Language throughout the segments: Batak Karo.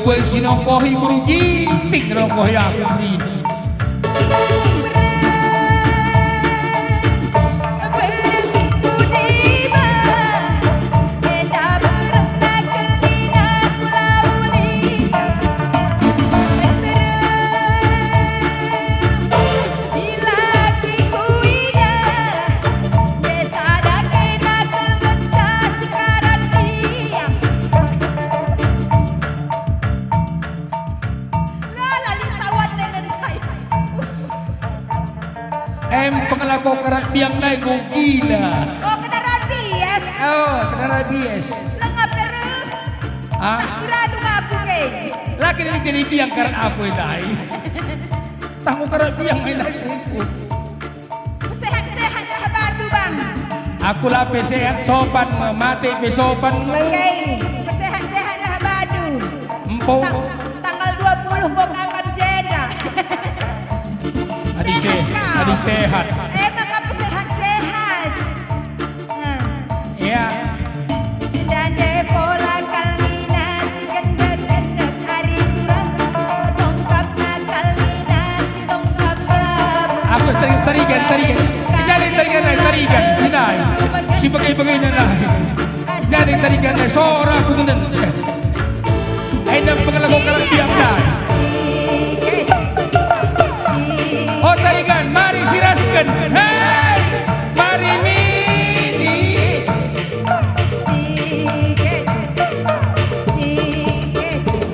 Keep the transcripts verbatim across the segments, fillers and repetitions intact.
Kue si nongkohi beru Ginting, nongkohi aku ini. La, la lit sawat lenen kai. Em, pengelako kerak biang nai enggo gila. Oh, kendaraan bias. Oh, kendaraan bias. Lengap ere. Ah? Kira adu ngaku ke. Lagi ini jadi biang kerak aku ini. Tahu kerak biang ini. Sehat-sehatlah bandu, Bang. Aku la pe sehat sopan, mate pe sopan. Oke, sehat-sehatlah bandu. Empo. Tang-, tanggal dua puluh enggo kakap jenda. Adi sehat, kau. Adi sehat. Emang apa sehat-sehat? Nah. Ya. Ndande pola kal mina si gendek-gendek ari turang, tongkapna kal mina si tongkap labu. Aku teri-, terigan, terigan. Jadi terigan, eh, terigan, si ndai. Si bage-bagena ndai. Jadi terigan, eh, sora aku ngenen. Enda pengelako kerak biang ndai. Oh, terigan, mari sirasken. Hei, mari mini.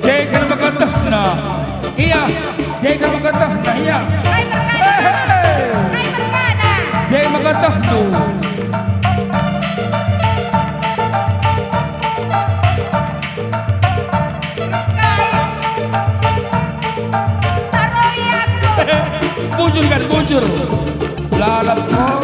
Jekan megetehna. Iya, jekan megetehna, iya. Kai merkana? Hei. Kai merkana? Jekan megetehna. Kai. Saroi aku. Bujur kan, bujur. Lalap. Ah.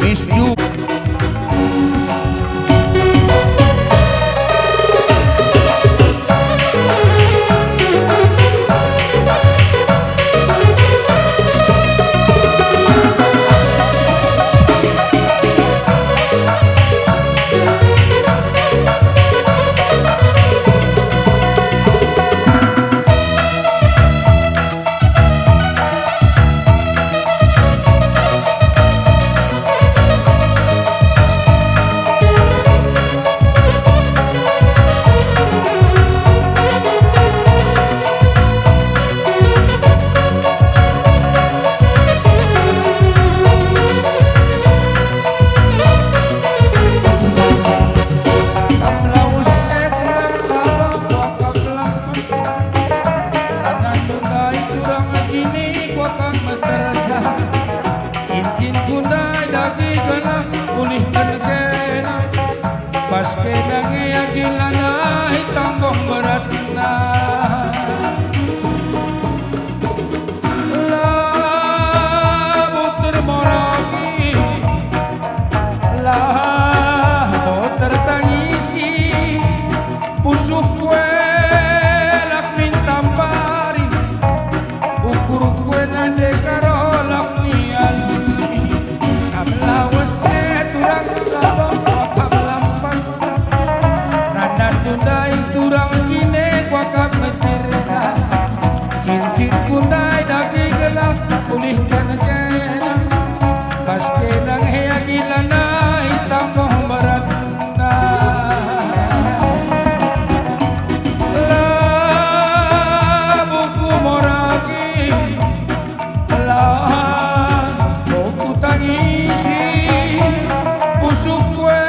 Miss you. Cincinku ndai dage gelah ulihken kena, pas kena nge agi lanai tanggung beratna. Labo termoroki, labo tertangisi, pusuh kue lak minta mbari, ukur kue nande karo lak niali. Kam lawes e turang labo kam lampas. Rana ndai turang jine kuakap metersa. Cincinku ndai dage gelah ulihken kena. Pas kena nge agi lanai tanggung beratna. Labo kumoraki. Lah, kutangisi, pusuh kue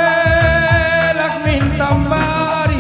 lak minta mbari,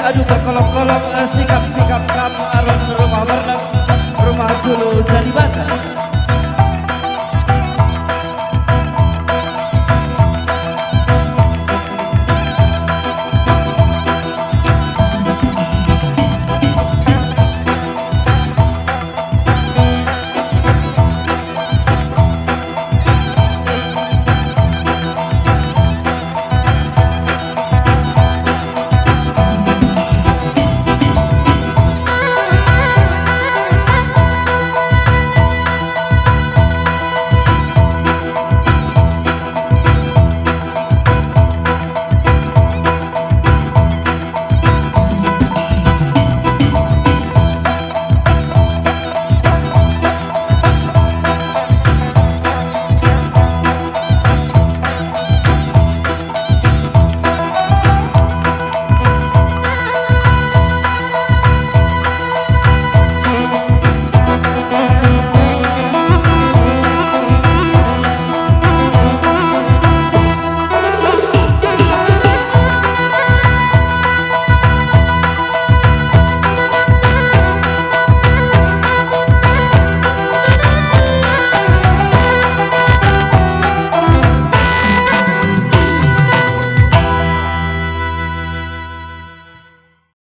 Aduh, terkolok-kolok, eh, si